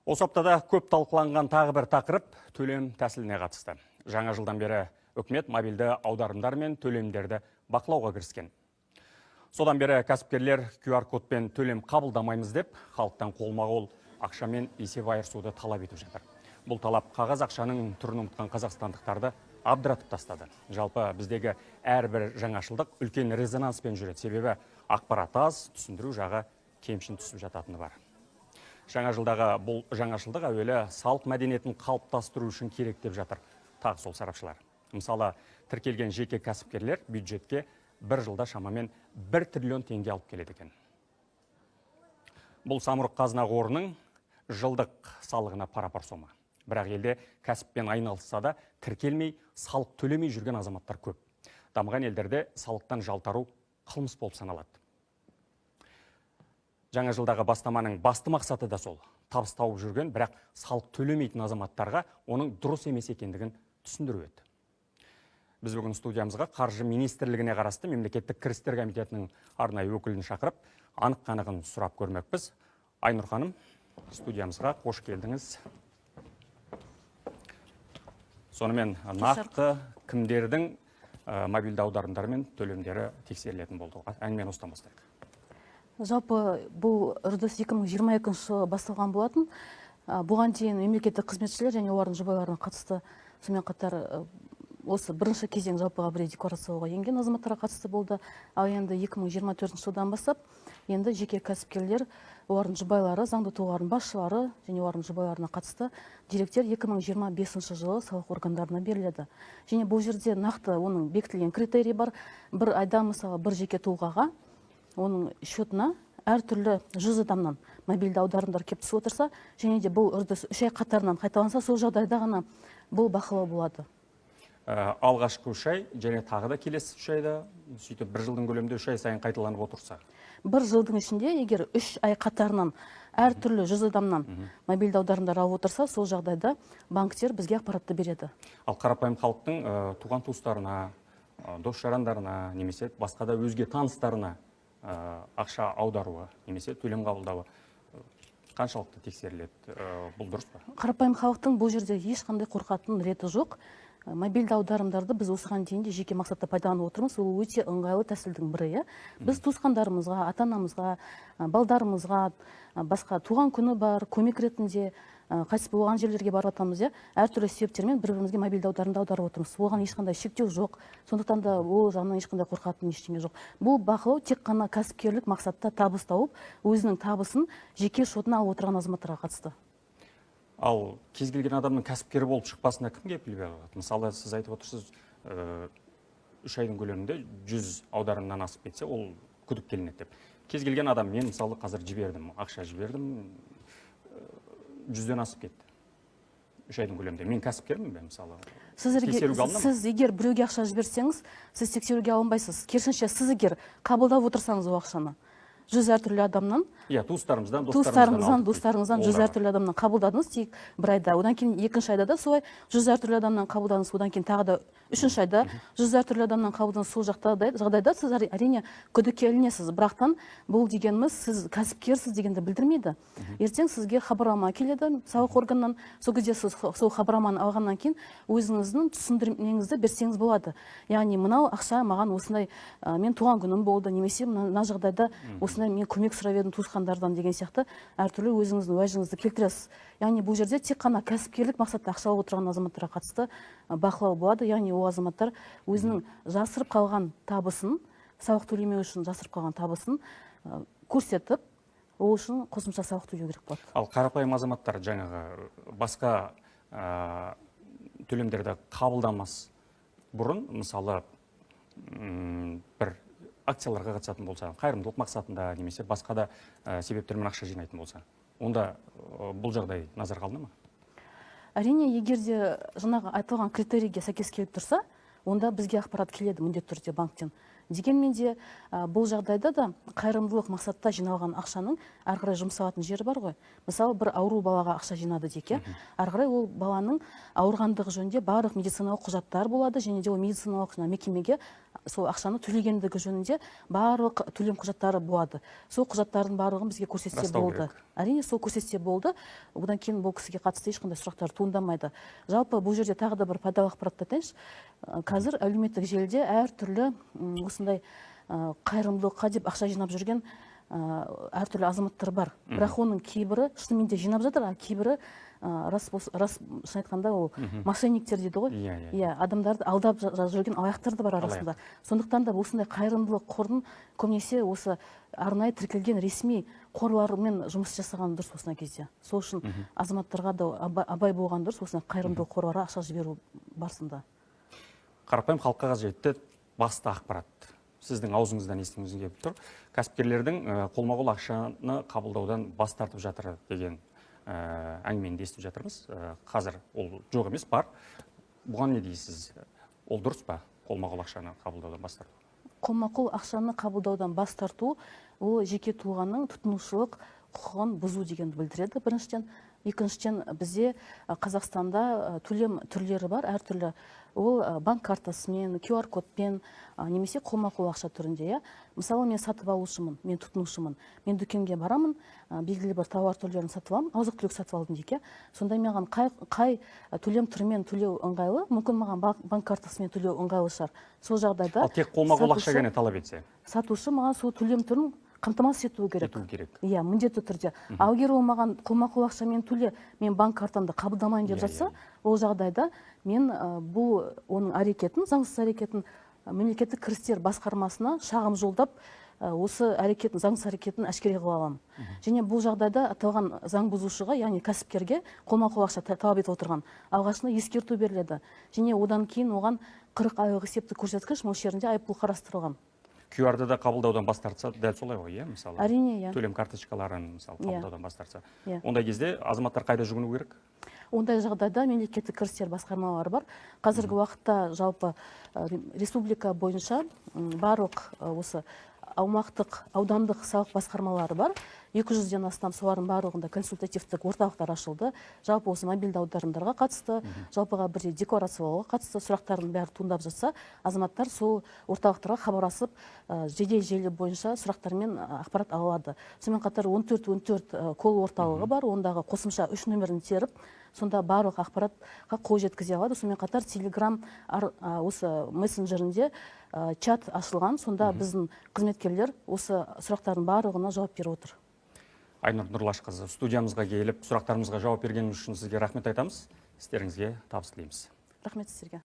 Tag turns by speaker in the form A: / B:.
A: Осы аптада көп талқыланған тағы бір тақырып төлем тәсіліне қатысты. Жаңа жылдан бері үкімет мобильді аударымдар мен төлемдерді бақылауға кіріскен. Содан бері кәсіпкерлер QR кодпен төлем қабылдамаймыз деп, халықтан қолма-қол ақшамен есеп айырысуды талап етіп жатыр. Бұл талап қағаз ақшаның түрін ұмытқан қазақстандықтарды абдыратып тастады. Жалпы, біздегі әрбір жаңашылдық үлкен резонанспен жүреді. Себебі ақпарат аз, түсіндіру жағы кемшін түсіп жататыны бар. Жаңа жылдағы бұл жаңашылдық әуелі салық мәдениетін қалыптастыру үшін керек деп жатыр тағы сол сарапшылар. Мысалы, тіркелген жеке кәсіпкерлер бюджетке бір жылда шамамен 1 триллион теңге алып келеді екен. Бұл Самұрық Қазына қорының жылдық салығына пара-пар сома. Бірақ елде кәсіппен айналысса да, тіркелмей, салық төлемей жүрген азаматтар көп. Дамыған елдерде салықтан жалтару қылмыс болып саналады. Жаңа жылдағы бастаманың басты мақсаты да сол. Табыс тауып жүрген, бірақ салық төлемейтін азаматтарға оның дұрыс емес екендігін түсіндіру еді. Біз бүгін студиямызға Қаржы министрлігіне қарасты Мемлекеттік кірістер комитетінің арнайы өкілін шақырып, анық қанығын сұрап көрмекпіз. Айнұр ханым, студиямызға қош келдіңіз. Сонымен, нақты кімдердің мобильді аударымдар мен төлемдері тексерілетін болды? Әңгімені осыдан бастайық.
B: Жалпы, бұл үрдіс 2022 жылы басталған болатын. Бұған дейін мемлекеттік қызметшілер және олардың жұбайларына қатысты, сонымен қатар осы бірінші кезең жалпыға бірдей декларациялауға енген азаматтарға қатысты болды. Ал енді 2024 жылдан бастап енді жеке кәсіпкерлер, олардың жұбайлары, заңды тұлғалардың басшылары және олардың жұбайларына қатысты деректер 2025 жылы салық органдарына беріледі. Және бұл жерде нақты оның бекітілген критерийі бар. Бір айда, мысалы, бір жеке тұлғаға, оның счетына әртүрлі 100 адамнан мобильді аударымдар келіп түсіп отырса және де бұл үрдіс 3 ай қатарынан қайталанса, сол жағдайда ғана бұл бақылау болады.
A: Алғашқы 3 ай және тағы да келесі 3 айда, сөйтіп бір жылдың көлемінде 3 ай сайын қайталанып отырса?
B: Бір жылдың ішінде егер 3 ай қатарынан әртүрлі 100 адамнан мобильді аударымдар алып отырса, сол жағдайда банктер бізге ақпаратты береді.
A: Ал қарапайым халықтың туған туыстарына, дос жарандарына немесе басқа да өзге таныстарына ақша аударуы немесе төлем қабылдауы қаншалықты тексеріледі? Бұл дұрыс па?
B: Қарапайым халықтың бұл жерде ешқандай қорқатын реті жоқ. Мобильді аударымдарды біз осыған дейін де жеке мақсатта пайдаланып отырмыз. Ол өте ыңғайлы тәсілдің бірі, иә. Біз туысқандарымызға, ата анамызға, балдарымызға, басқа туған күні бар, көмек ретінде, қайтыс болған жерлерге барып жатамыз, иә, әртүрлі себептермен бір бірімізге мобильді аударымды аударып отырмыз. Оған ешқандай шектеу жоқ, сондықтан да ол жағынан ешқандай қорқатын ештеңе жоқ. Бұл бақылау тек қана кәсіпкерлік мақсатта табыс тауып, өзінің табысын жеке шотына алып отырған азаматтарға қатысты.
A: Ал кез келген адамның кәсіпкер болып шықпасына кім кепіл бере алады? Мысалы, сіз айтып отырсыз, 3 айдың көлемінде 100 аударымнан асып кетсе, ол күдікке ілінеді деп. Кез келген адам, мен, мысалы, қазір жібердім, ақша жібердім, 100-ден асып кетті 3 айдың көлемінде, мен кәсіпкермін бе, мысалы?
B: Сіз
A: Тексеруге алына ма?
B: Сіз егер біреуге ақша жіберсеңіз, сіз тексеруге алынбайсыз. Керісінше, сіз егер қабылдап отырсаңыз ол ақшаны 100 әртүрлі адамнан,
A: Иә, туыстарымыздан,
B: туыстарыңыздан,
A: алдық дейді.
B: достарыңыздан
A: Ол
B: 100
A: да бар.
B: әртүрлі адамнан қабылдадыңыз тек бір айда, одан кейін екінші айда да солай 100 әртүрлі адамнан қабылдадыңыз, одан кейін тағы да үшінші айда 100 әртүрлі адамнан қабылдадыңыз, сол жақта жағдайда сіз әрине күдікке ілінесіз. Бірақтан бұл дегеніміз сіз кәсіпкерсіз дегенді білдірмейді. Ертең сізге хабарлама келеді салық органынан. Сол кезде сіз сол хабарламаны алғаннан кейін өзіңіздің түсіндірмеңізді берсеңіз болады, яғни мынау ақша маған осындай, мен туған күнім болды немесе мына жағдайда осындай мен көмек сұрап едім туысқандардан деген сияқты әртүрлі өзіңіздің уәжіңізді келтіресіз. Яғни бұл жерде тек қана кәсіпкерлік мақсатта ақша алып отырған азаматтарға қатысты бақылау болады. Яғни ол азаматтар өзінің жасырып қалған табысын, салық төлемеу үшін жасырып қалған табысын көрсетіп, ол үшін қосымша салық төлеу керек болады.
A: Ал қарапайым азаматтар жаңағы басқа төлемдерді қабылдамас бұрын, мысалы, бір акцияларға қатысатын болса, қайырымдылық мақсатында немесе басқа да себептермен ақша жинайтын болса, онда бұл жағдай назарға алына ма?
B: Әрине, егер де жаңағы айтылған критерийге сәйкес келіп тұрса, онда бізге ақпарат келеді міндетті түрде банктен. Дегенмен де бұл жағдайда да қайырымдылық мақсатта жиналған ақшаның әрі қарай жұмсалатын жері бар ғой. Мысалы, бір ауру балаға ақша жинады дейік, иә, әрі қарай ол баланың ауырғандығы жөнінде барлық медициналық құжаттар болады және де ол медициналық жаңағы мекемеге Сол ақшаны төлегендігі жөнінде барлық төлем құжаттары болады. Сол құжаттардың барлығын бізге көрсетсе
A: Растау
B: болды.
A: керек.
B: Әрине, сол көрсетсе болды. Одан кейін бұл кісіге қатысты ешқандай сұрақтар туындамайды. Жалпы, бұл жерде тағы да бір пайдалы ақпаратты айтайыншы. Қазір әлеуметтік желіде әртүрлі осындай қайырымдылыққа деп ақша жинап жүрген әртүрлі азаматтар бар. Бірақ оның кейбірі шынымен де жинап жатыр, а кейбірі рас, шын айтқанда, ол мошенниктер дейді ғой.
A: Иә, иә.
B: Иә, адамдарды алдап жүрген алаяқтар да бар арасында. Сондықтан да осындай қайырымдылық қордың көбінесе осы арнайы тіркелген ресми қорлармен жұмыс жасаған дұрыс осындай кезде. Сол үшін азаматтарға да абай болған дұрыс осындай қайырымдылық қорларға ақша жіберу барысында.
A: Қарапайым халыққа қажетті басты ақпарат сіздің аузыңыздан естігіміз келіп тұр. Кәсіпкерлердің қолма-қол ақшаны қабылдаудан бас тартып жатыр деген әңгімені де естіп жатырмыз. Қазір ол жоқ емес, бар. Бұған не дейсіз? Ол дұрыс па, қолма-қол ақшаны қабылдаудан бас тарту?
B: Қолма-қол ақшаны қабылдаудан бас тарту ол жеке тұлғаның тұтынушылық құқығын бұзу дегенді білдіреді, біріншіден. Екіншіден, бізде Қазақстанда төлем түрлері бар әртүрлі. Ол банк картасымен, QR кодпен немесе қолма-қол ақша түрінде, иә. Мысалы, мен сатып алушымын, мен тұтынушымын. Мен дүкенге барамын, белгілі бір тауар түрлерін сатып аламын, азық түлік сатып алдым дейік, иә. Сонда маған қай төлем түрімен төлеу ыңғайлы? Мүмкін, маған банк картасымен төлеу ыңғайлы шығар. Сол жағдайда
A: Ал тек қолма-қол ақша
B: сатушы-
A: ғана талап етсе?
B: Сатушы маған сол төлем түрін қамтамасыз етуі керек.
A: Ету керек.
B: Иә, міндетті түрде. Ал егер ол маған қолма-қол ақшамен төле, мен банк картамды қабылдамаймын деп жатса, ол жағдайда мен бұл оның әрекетін, заңсыз әрекетін мемлекеттік кірістер басқармасына шағым жолдап, осы әрекетін, заңсыз әрекетін әшкере қыла аламын. Және бұл жағдайда аталған заң бұзушыға, яғни кәсіпкерге, қолма-қол ақша талап етіп отырған, алғашында ескерту беріледі. Және одан кейін оған 40 айлық есептік көрсеткіш мөлшерінде айыппұл қарастырылған.
A: QR-ды да қабылдаудан бас тартса, дәл солай ғой, иә, мысалы?
B: Әрине, иә.
A: Төлем карточкаларын, мысалы,
B: Иә.
A: қабылдаудан бас тартса.
B: Иә.
A: Ондай кезде азаматтар қайда жүгіну керек?
B: Ондай жағдайда мемлекеттік кірістер басқармалары бар. Қазіргі уақытта жалпы республика бойынша барлық осы аумақтық, аудандық салық басқармалары бар. 200-ден астам. Солардың барлығында консультативтік орталықтар ашылды. Жалпы, осы мобильді аударымдарға қатысты, жалпыға бірдей декларациялауға қатысты сұрақтардың бәрі туындап жатса, азаматтар сол орталықтарға хабарласып, жедел желі бойынша сұрақтармен ақпарат ала алады. Сонымен қатар 14 14 колл орталығы бар. Ондағы қосымша үш нөмірін теріп, сонда барлық ақпаратқа қол жеткізе алады. Сонымен қатар Телеграм осы мессенджерінде чат ашылған. Сонда біздің қызметкерлер осы сұрақтардың барлығына жауап беріп отыр.
A: Айнұр Нұрлашқызы, студиямызға келіп, сұрақтарымызға жауап бергеніңіз үшін сізге рахмет айтамыз. Істеріңізге табыс тілейміз.
B: Рахмет сіздерге.